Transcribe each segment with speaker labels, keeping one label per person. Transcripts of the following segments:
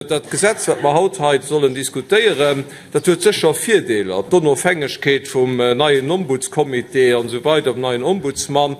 Speaker 1: Dat Gesetz, wat mer haut hei sollen diskutéieren, dat huet sécher Virdeeler, d'Onofhängegkeet vum neien Ombudscomité an esou weider, vum neien Ombudsmann.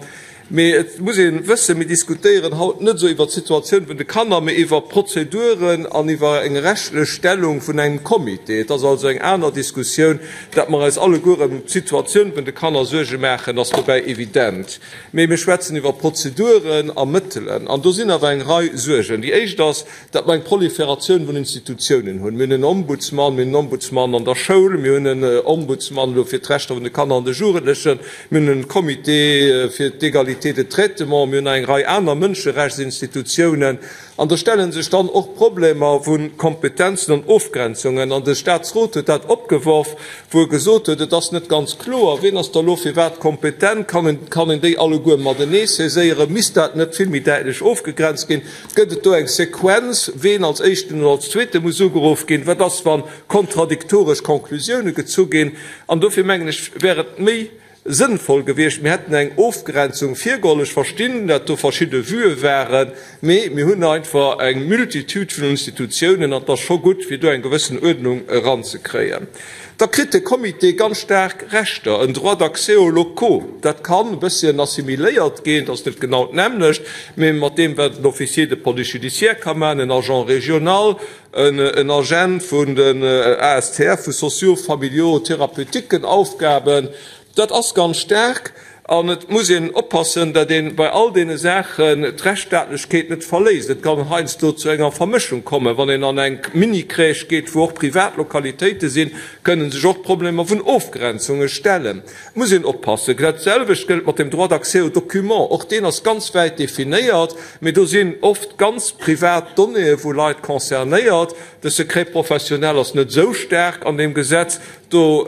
Speaker 1: Mee et muss ee wëssen, mir diskutéieren haut net esou iwwert d'Situatioun vun de Kanner, mee iwwer Prozeduren an iwwer eng rechtlech Stellung vun engem Comité. Et ass also eng aner Diskussioun. Dat mer eis alleguer ëm d'Situatioun vun de Kanner Suerge maachen, ass dobäi evident. Mee mir schwätzen iwwer Prozeduren a Mëttelen. An do sinn awer eng Rei Suergen. Déi éischt ass, datt mer eng Proliferatioun vun Institutiounen hunn. Mir hunn en Ombudsman, mir hunn en Ombudsman an der Schoul, mir hunn en Ombudsman elo fir d'Rechter vun de Kanner an de Jugendlechen, mir hunn en Comité fir d'Égalité de traitement, mir hunn nach eng Rei aner Mënscherechtsinstitutiounen. An do stelle sech dann och Problemer vu Kompetenzen an Ofgrenzungen. An de Statsrot huet dat opgeworf, wou e gesot huet, et ass net ganz kloer, wien ass da elo fir wat kompetent, kann een, kann een déi alleguer matenee saiséieren, misst dat net vill méi däitlech ofgegrenzt ginn? Gëtt et do eng Sequenz, ween als Éischten oder als Zweete muss ugeruff ginn? Wat ass, wa kontradiktoresch Conclusioune gezu ginn? An dofir mengen ech, wär et méi sënnvoll gewiescht, mir hätten eng Ofgrenzung virgeholl. Ech verstinn, datt do verschidde Vuë waren, mee mir hunn einfach eng Multitude vun Institutiounen an et ass scho gutt, fir do eng gewëssen Uerdnung eranzekréien. Da kritt de Comité ganz staark Rechter, en Droit d'accès aux locaux. Dat kann e bësschen assimiléiert ginn, dat ass net genau d'nämmlecht, mee mat deem, wat en Officier de police judiciaire ka maachen, en Agent régional, en Agent vun den ASTF, vu socio-familiaux-thérapeutiquen Aufgaben. Dat ass ganz staark. An et muss een oppassen, datt ee bei all deene Saachen d'Rechtsstaatlechkeet net verléisst. Et kann heiansdo zu enger Vermëschung kommen. Wann een an eng Mini-Crèche geet, wou och privat Lokalitéite sinn, kënne sech och Problemer vun Ofgrenzunge stellen. Et muss een oppassen. Dat selwecht gëllt mat dem Droit d'accès aux documents. Och deen ass ganz wäit definéiert, mee do sinn oft ganz privat Donnéeë vu Leit concernéiert. De Secret professionnel ass net esou staark an deem Gesetz. Do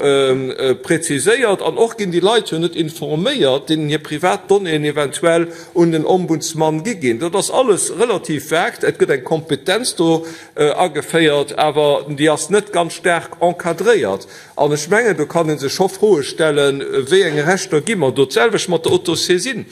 Speaker 1: präziséiert an och ginn déi Leit jo net informéiert, deenen hir privat Donnéeën eventuell un den Ombudsman gi ginn. Dat ass alles relativ vag. Et gëtt eng Kompetenz do ageféiert, awer déi ass net ganz staark encadréiert. An ech mengen, do kann ee sech scho Froe stellen, Wéi eng Rechter gi mer do? D'selwecht mat der Autosaisine.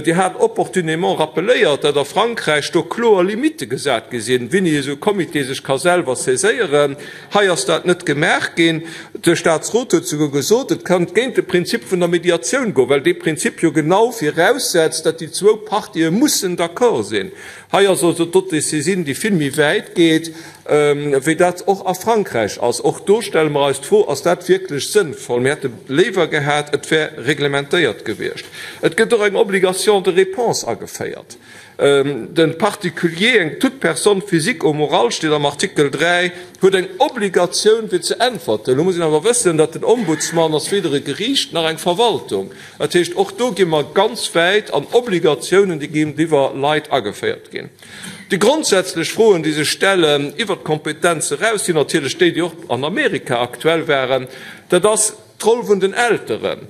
Speaker 1: Dir hat opportunément rappeléiert, datt a Frankräich do kloer Limitte gesat gi sinn, wéini esou e Comité sech ka selwer saiséieren. Hei ass dat net gemaach ginn. De Statsrot huet souguer gesot, et kënnt géint de Prinzip vun der Mediatioun goen, well dee Prinzip jo genau viraussetzt, datt déi zwou Partië mussen d'accord sinn. Hei ass also d'Autodécision, déi vill méi wäit geet, wéi dat och a Frankräich ass. Och do stelle mer eis d'Fro, Ass dat wierklech sënnvoll? Mir hätte léiwer gehat, et wär reglementéiert gewiescht. Et gëtt och eng Obligation de réponse ageféiert. De Particulier, eng toute personne physique ou morale, steet am Artikel 3, huet eng Obligatioun fir ze äntwerten. Elo muss een awer wëssen, datt den Ombudsman ass weder e Geriicht nach eng Verwaltung. Dat heescht, och do gi mer ganz wäit an Obligatiounen, déi géintiwwer Leit ageféiert ginn. Déi grondsätzlech Froen, déi sech stellen iwwert d'Kompetenz eraus, sinn natierlech déi, déi och an Amerika aktuell waren. Dat ass d'Roll vun den Elteren.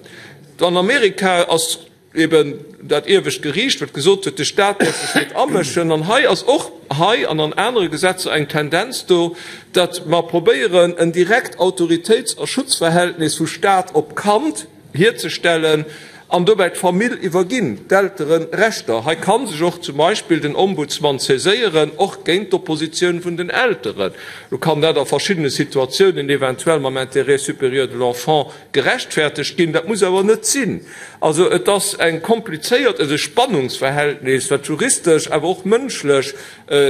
Speaker 1: An Amerika ass eben dat iewescht Geriicht, wat gesot huet, de Stat däerf sech net amëschen. An hei ass och hei an an anere Gesetzer eng Tendenz do, datt mer probéieren, en direkt Autoritéits a Schutzverhältnis vu Stat op Kand hierzestellen an dobäi d'Famill iwwerginn d'Eltere Rechter. Hei ka sech och zum Beispill den Ombudsman saiséieren, och géint d'Oppositioun vun den Elteren. Lo kann dat a verschiddene Situatiounen eventuell mam Intérêt supérieur de l'enfant gerechtfertegt ginn. Dat muss awer net sinn. Also et ass eng komplizéiert, e Spannungsverhältnis, wat juristesch, awer och mënschlech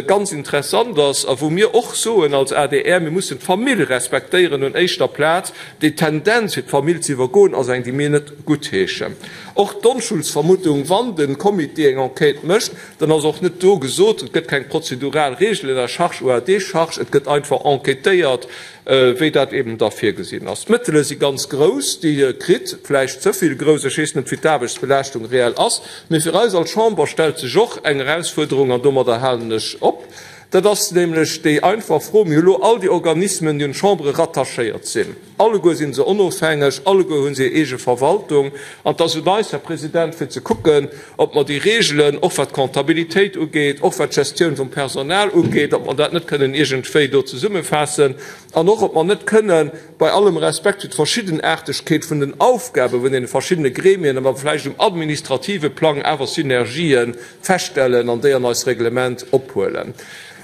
Speaker 1: ganz interessant ass a wou mir och soen als adr, mir mussen d'Famill respektéieren un éischter Plaz. Déi Tendenz, fir d'Famill ze iwwergoen, ass eng, déi mir net guttheeschen. Och d'Onschuldsvermutung, wann de Comité eng Enquête mécht, dann ass och net do gesot, et gëtt keng prozedural Regelen à charge ou à décharge, et gëtt einfach enquêtéiert, wéi dat eben da virgesinn ass. D'Mëttele si ganz grouss, déi e kritt, vläicht ze vill grouss, ech weess net, wéi d'Aarbechtsbelaaschtung reell ass, mee fir eis als Chamber stellt sech och eng Erausfuerderung, an domadder halen ech op, dat ass nämlech déi einfach Fro, Mir hu lo all déi Organismen, déi un d'Chambere rattachéiert sinn. Alleguer si se onofhängeg, alleguer hu se hir eege Verwaltung. An et ass un eis, Här President, fir ze kucken, ob mer déi Regelen, och wat d'Comptabilitéit ugeet, och wat d'Gestioun vum Personal ugeet, ob mer dat net kënnen iergendwéi do zesummefaassen an och ob mer net kënnen, bei allem Respekt fir d'Verschiddenaartegkeet vun den Aufgabe vun deene verschiddene Gremien, awer vläicht um administrative Plang awer Synergië feststellen an déi an eist Reglement ophuelen.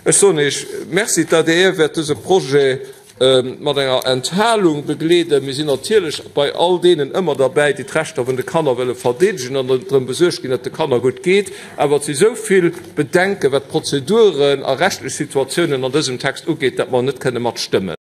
Speaker 1: Ech soen Iech Merci. D'adr wäert dëse Projet mat enger Enthalung begleeden. Mir sinn natierlech bei all deenen ëmmer derbäi, déi d'Rechter vun de Kanner wëlle verdeedegen an drëm besuergt ginn, datt de Kanner gutt geet. Awer et si sou vill Bedenken, wat d'Prozeduren a rechtlech Situatiounen an dësem Text ugeet, datt mer net kënne matstëmmen.